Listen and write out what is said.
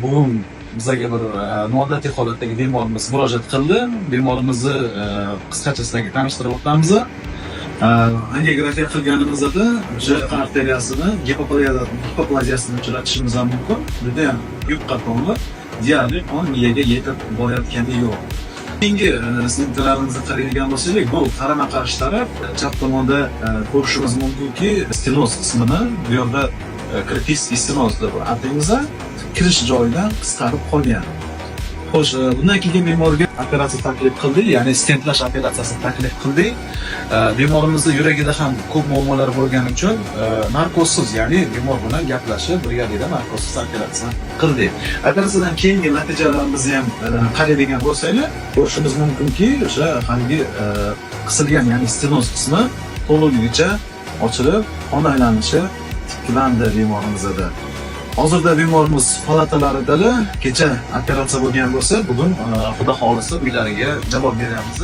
Bugun bizlarga bir noodatiy holatdagi bemorimiz murojaat qildi. Bemorimizni qisqacha sizlarga tanishtirib o'tamiz. Angiografiya qilganimizda o'sha arteriyasini gipoplaziyasini uchratishimiz ham mumkin. Judayam yupqa tomir, deyarli qon miyaga yetib borayotgani yo'q. Keyingi снимка larimizni qaraydigan bo'lsak, bu qarama-qarshi taraf, chap tomonda ko'rishimiz mumkinki, stenoz qismini bu yerda критический stenoz deb ataymiz, kirish joyidan qisqarib qolgan. Xo'sh, bundan keyin bemorga operatsiya taklif qildik, ya'ni stentlash operatsiyasini taklif qildik. Bemorimizni yuragida ham ko'p muammolar bo'lgani uchun narkozsiz, ya'ni bemor bilan gaplashib, birgalikda narkozsiz operatsiya qildik. Operatsiyadan keyingi natijalarimizni ham qaraydigan bo'lsanglar, ko'rishimiz mumkinki, o'sha haligi qisilgan, ya'ni stenoz qismi to'lig'icha ochilib, qon aylanishi tiklandi bemorimizda. Hozirda bemorimiz palatalaridalar. Kecha operatsiya bo'lgan bo'lsa, bugun, Xudo xohlasa, uylariga javob beramiz.